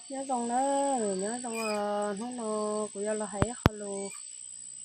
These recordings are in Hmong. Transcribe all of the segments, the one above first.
Nyob zoo na, nyob zoo. Hnub no kuv yuav los hais ib qho lus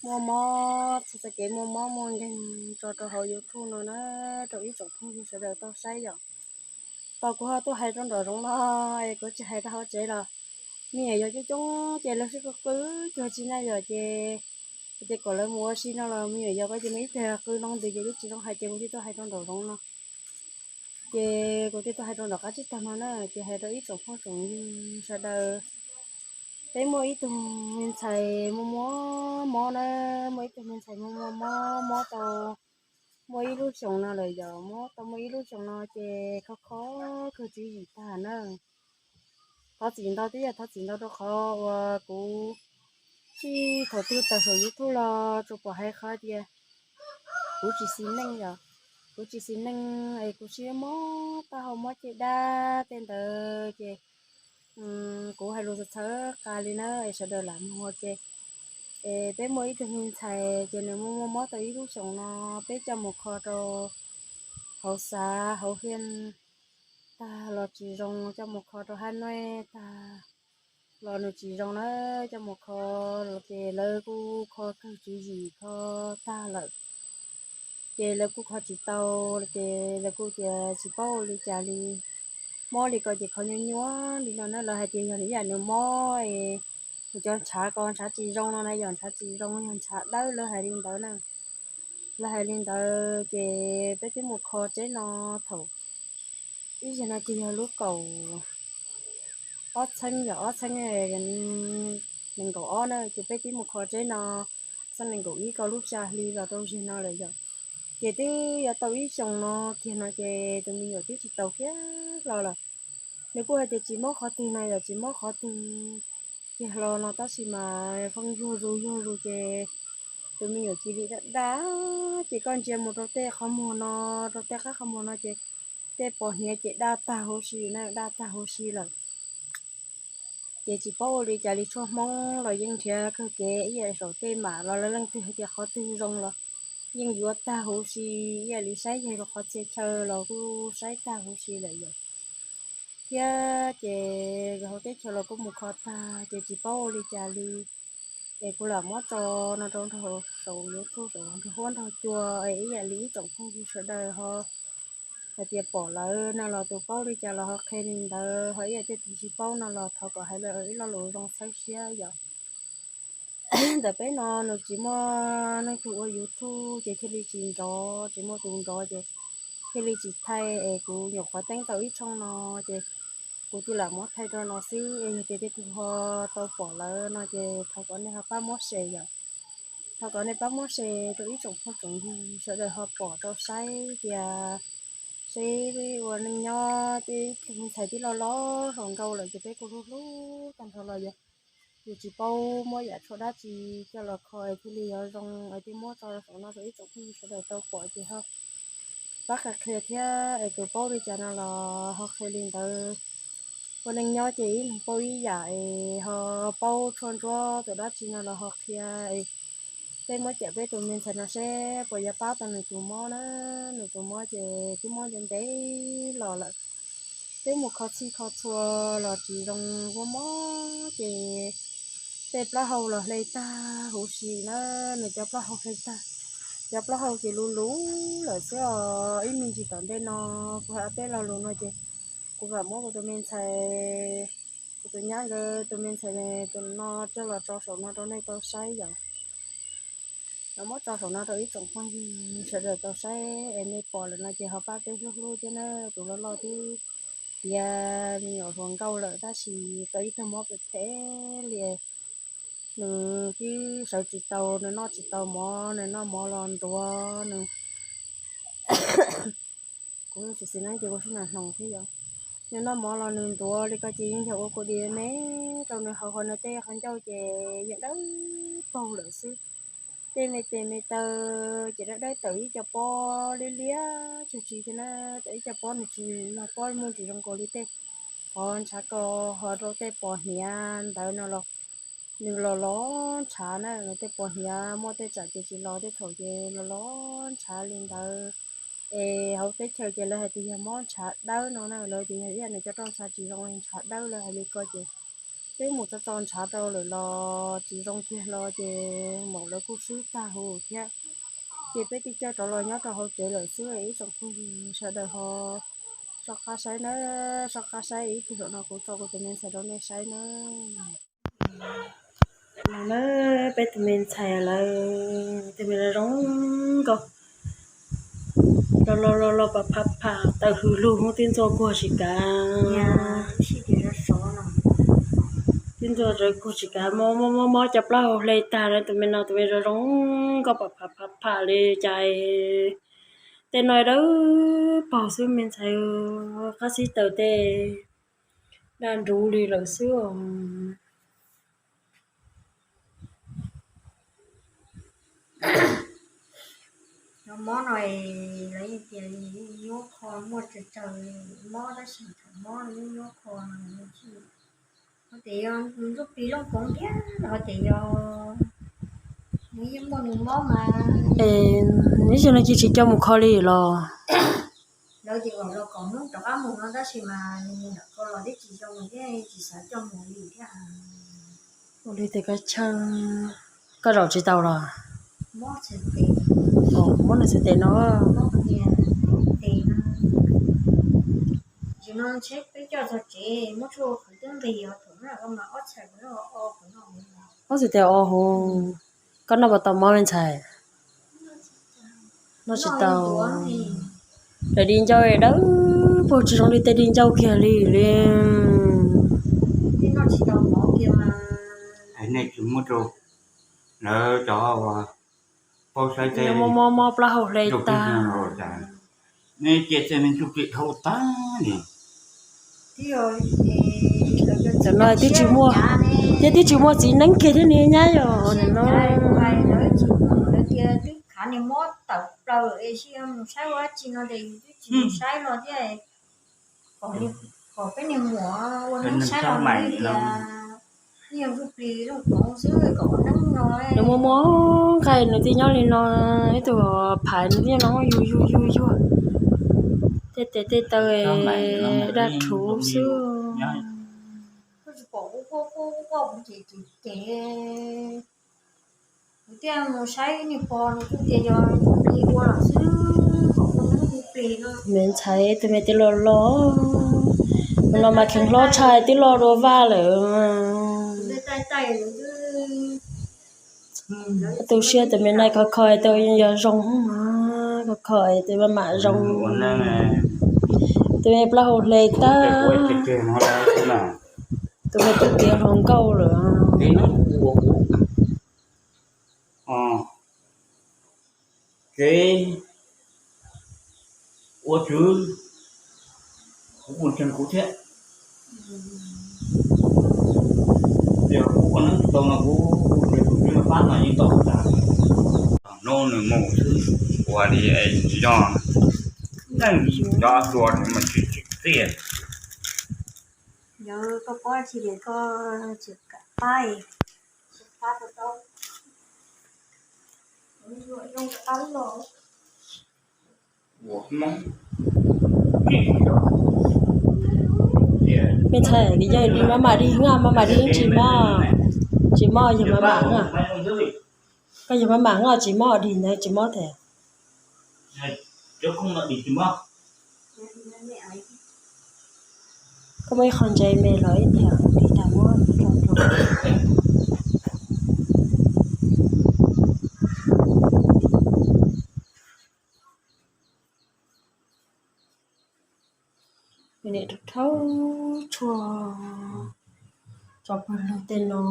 muaj mob, txog txoj kev muaj mob muaj nkeeg tso rau hauv YouTube no na, rau ib tsoom phooj ywg sawv daws tau saib yom. Tau kuv ho tuaj hais rau nraum zoov no, es kuv tsis hais rau hauv tsev los me nyuam yaus coob coob ces lawv sib qw qw cuag tsis na yom, ces ces kom lawv mus ua si no los me nyuam yaus ko ces nws ib pliag qw no ntws ces twb tsis zoo hais ces kuv thiaj tuaj hais rau nraum zoov no. Ces kuv thiaj tuaj hais rau nraum qab tsib taug no na, ces hais rau ib tsoom phooj tsoom ywg sawv daws. Peb muaj ib tug me ntxhais muaj muaj mob na, muaj ib tug me ntxhais muaj muaj mob, mob tau muaj ib lub xyoos no lawm yom, mob tau muaj ib lub xyoos no ces kho kho kawg tswv yim tag na. Thov txim ntau, twb yog thov txim ntau rau qhov uas kuv tsis, thaum twg tawm saum YouTube los tsuas pom hais qhov tias kuv tsis xis neej yom, kuv tsis xis neej es kuv siab mob taub hau mob caj dab tej ntawd ces kuv hais lus txhawv txhawv qas li na es sawv daws lam mloog ua ke. Es peb muaj ib tug me ntxhais ces nws muaj muaj mob tau ib lub xyoos no, peb coj mus kho rau hauv xav hauv hiaj tag los tsis zoo, coj mus kho rau hab nuj tag los nws tsis zoo na, coj mus kho los ces lawv kuj kho kawg tswv yim kho tag lawm. Ces lawv kuj kho tsis tau, ces lawv kuj tias tsis paub ua li cas li, mob li ko ces kho nyuaj nyuaj li no na. Lawv hais tias yog ib yam nws mob es nws cov ntshav ko ntshav tsis zoo no na, yog ntshav tsis zoo, yog ntshav dawb, lawv hais li ntawd na. Lawv hais li ntawd ces peb twb mus kho tsheb no thaum ib zaug no ces yog lub kaum ob txheeb, yog ob txheeb nees nkaum ob na, ces peb twb mus kho tsheb no xyoo nees nkaum ib kaum lub xya hli los rau zaum no lawm yom. Ces twb yuav tau ib xyoos no kiag no ces tus me nyuam twb tsis tau kiag hlo lawm. Nws kuj hais tias tsis mob qhov twg no yom, tsis mob qhov twg kiag hlo no tab sis mas pheej yuag zus yuag zus ces tus me nyuam cia li daj daj, ces koj ntsia mus rau tej qhov muag no, rau tej qab qhov muag no ces tej pos hniav ces daj tag huv si na, daj tag huv si lawm. Ces tsis paub ua li cas li, tshuaj Hmoob los yeej nrhiav kawg kev ib yam saum tej mam los lawv leej twg hais tias qhov twg zoo los yeej yuav tag huv si, ib yam li saib yag rau qhov txhia chaw los kuj saib tag huv si lawm yom. Thiab ces hauv teb chaws los kuj mus kho tag ces tsis paub ua li cas li. Es kuv lam muab tso no rau nraug saum YouTube saum nraug huab nraug cua es ib yam li ib tsoom phooj ywg sawv daws ho hais tias pom lawm no los tus paub li cas los ho qhia li ntawd, ho ib yam tej tus tsis paub no los thov kom hais lawm ib lo lus zoo txhawb siab yom. Ntawm peb no nws tsis muaj neeg tus ua YouTube ces thiaj li tsis nrov, tsis muaj tus nrov ces thiaj li tsis thaij es kuv nyuam qhuav teeb tau ib tshooj no ces kuv cia li muab thaij rau no xwb es yog tias tej tus ho tau pom lawm no ces thov kom nej ho pab muab share yom. Thov kom nej pab muab share rau ib tsoom phooj tsoom ywg sawv daws ho pom rau saib tias seb ua neej nyob tej tus me ntxhais twb loj loj hluas nkauj lawm ces peb kuj hlub hlub tag nrho los yog yus tsis paub muab yam tshuaj dab tsi coj los kho es thiaj li yuav zoo es thiaj muab tso saum no rau ib tsoom phooj ywg sawv daws tau pom ces ho pab qhia qhia thiab es tus paub li cas no los ho qhia li ntawd. Ua neej nyob ces ib leeg paub ib yam es ho paub tshuaj ntsuab tus dab tsi no los ho qhia es peb muab cawm peb tus me ntxhais no seb puas yuav pab tau nws tus mob na. Nws tus mob ces twb mob ntev ntev los lawm, twb mus kho txhij kho txhua los tsis zoo, mob mob ces tej plaub hau los hle tag huv si na, nws cov plaub hau hle tag, cov plaub hau ces luv luv lawm xwb os. Ib me ntsis tom ntej no kuv hais ob peb lo lus no ces kuv mam muab kuv tus me ntxhais, kuv tus nyab nkawd tus me ntxhais tus no coj los tso saum no rau nej tau saib yom. Los muab tso saum no rau ib tsoom phooj ywg sawv daws tau saib es nej pom lawm no ces ho pab peb hlub hlub thiab na. Tus loj loj twb tiav me nyuam hluas nkauj lawm tab sis tau ib tug mob phem phem li, nws twb sawv tsis tau, nws noj tsis tau mov, nws noj mov los ntuav, nws, kuv tsis xis neej ces kuv sib nag hnoos thiab yom. Nws noj mov los nws ntuav li ko ces yeej yog ua kuv di me rau nws haus, ho nws tej qhov ncauj ces yeej dawb paug lawm xwb. Tej me tes me taw ces dawb dawb tawm ib co pob liab liab tsug tsis thiab na, tawm ib co pob nws tsis, pob muaj tsis zoo nkaus li tej qhov ntshav ko, ho rau tej pos hniav ntawd no los nws los los ntshav na, nws tej pos hniav muaj tej tsam ces tsis los, tej thaum ces los los ntshav li ntawd. Es hauv teb chaws ces lawv hais tias yog mob ntshav dawb no na, lawv tias yog ib yam nws cov roj ntshav tsis zoo, ntshav dawb lawv hais li ko ces Peb mus txog txog ntshav rau lawm los tsis zoo kiag los ces maum lawv kuj swb tag huv thiab. Ces peb thiaj coj rov los nyob rau hauv tsev lawm xwb ib tsoom phooj ywg sawv daws ho soj qab saib nawb, soj qab saib ib pliag no kuv tso kuv tus me ntxhais rau nej saib nawb. Los na, peb tus me ntxhais lawv, tus me zoo zoo nkauj, los los los los pam pham pham tawm hws lug, muab tib ntxuaj kuag tsis kav, tib ntxuaj kuag tsis kav, mob mob mob cov plaub hau hle tag na. Tus me no tus me zoo zoo nkauj pam pham pham pham li cas. Tej no dawb paug xwb me ntxhais, qab xib taws tej daj nruv li lawm xwb os. Cov mob no lawv tias nyuaj qho, muaj tsawg tsawg mob tab sis thaum mob nyuaj qho. Ho tias yog ntuj plig looj koov thiab, ho tias yog nws yeej muaj nws mob mas. Neb cia no cia tsis coj mus kho li los? Lawv tias kom los kom Hmoob rov qab mus no tab sis mas nws mus nram ko los twb tsis zoo thiab, tsis xav coj mus li thiab. Ua li tes koj chaw, koj zaum tsis tau los? Mob nws txhais tes no. Tsis no ntshe peb coj txog tsev muab tshuaj qhwv twb nqis os, thaum no mas ob txhais tes o hauv. Koj noj puas tau mob me ntxhais? Noj tsis tau. Daim di ncauj dawb paug tsis zoo li tej di ncauj kiag li li. Nej tsis muab rau lawv cov paub saib tej mob mob mob plaub hau hle tag. Nej cia tej me ntsuj plig dhau tag li. Tam no twb tsis muaj, thiab twb tsis muaj txiv neeb kiag thiab ni nyab yom. Tam no lawv tias twb khav niag mob tawm plaws es mus saib ua dab tsi no ces twb tsis mus saib los thiab. Kom peb niag muam ua neeb saib los nws tias yeej ntsuj plig looj koov xwb kom ua neeb no. Nws muaj muaj nqaij nws thiaj nyob li no, ib tug phais nws thiaj nyob yuag yuag yuag yuag. Tej tes tej taw daj rhuv xwb. Koj tsis pom kuv quaj quaj quaj kuv ces ces ces kuv thiaj mus saib niag pog nws kuj tias yog ntsuj plig ua lawm xwb, kom ua neeb ntsuj plig no. Me ntxhais tus me twb loj loj, tus no mas kheev hlob tshaj twb loj dua vaj lawm. Tu siab tus me no khov kho tau yog zoo mas, khov kho tus maj mam zoo. Tus me plaub hau hle tag, tus me twb tiav hluas nkauj lawm. Kev ua tswv kuv kuj ntseeg kuv thiab. Yog kuv ua neeb tsis tau no kuv ua tswv tus tswv no pab no yeej tau tag. Hnub nws mus xwb ua li es tsis yog neeg cov hluas mas tsis tsim txiaj. Yog koj pab tsis li koj tsis kam pab, tsis pab tau tau. Me ntxhais, yog li maj mam dig, maj mam dig tsis mob, tsis mob yog maj mam. Koj yog maj mam noj tsis mob, dig ntawd tsis mob tiag. Koj muaj ib qho ntses me los ib tiag dig tag muab rau rau. Niam rau rhaub tshuaj tso pawg lug tej no.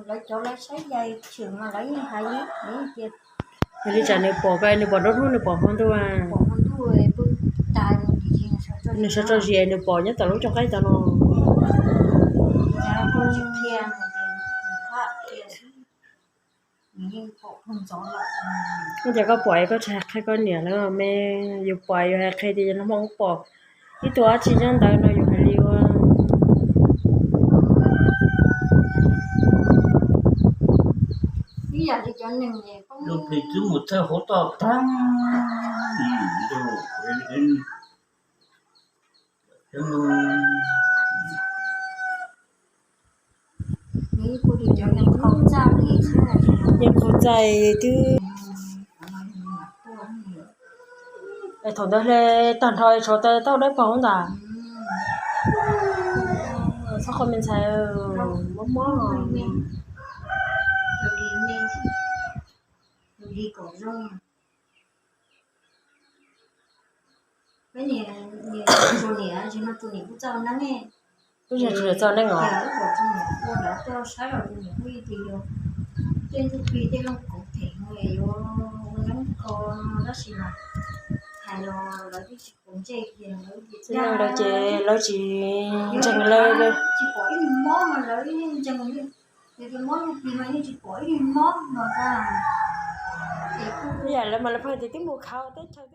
Lawv cov lawv saib yais tshwm mas lawv yeej hais li tias, yog li tsam nws pom ko nws pom nruab hnub nws pom hmo ntuj, nws sawv tso zis nws pom nyob tom lub cooj qaib tod no. Ua cas koj pom es koj tsis hais qhia koj niam lawv me? Yus pom yus hais qhia tias yus los hmo pom ib tug dab tsi nyob ntawd no yus hais li ua. Ib yam li cov neeg plis twb mus txawj hauv toj tag. Yeej qhuav txaij twb. Thaum ntawd hle tag nrho tshuav tau dawb paug ntag. Txhob qhov me ntxhais, mob mob. Lub niag tsis txawj neej os. Lawv ces lawv tsis ntseeg lawv. Ib yam lawv mas lawv pheej tias twb mus khaus teb chaws.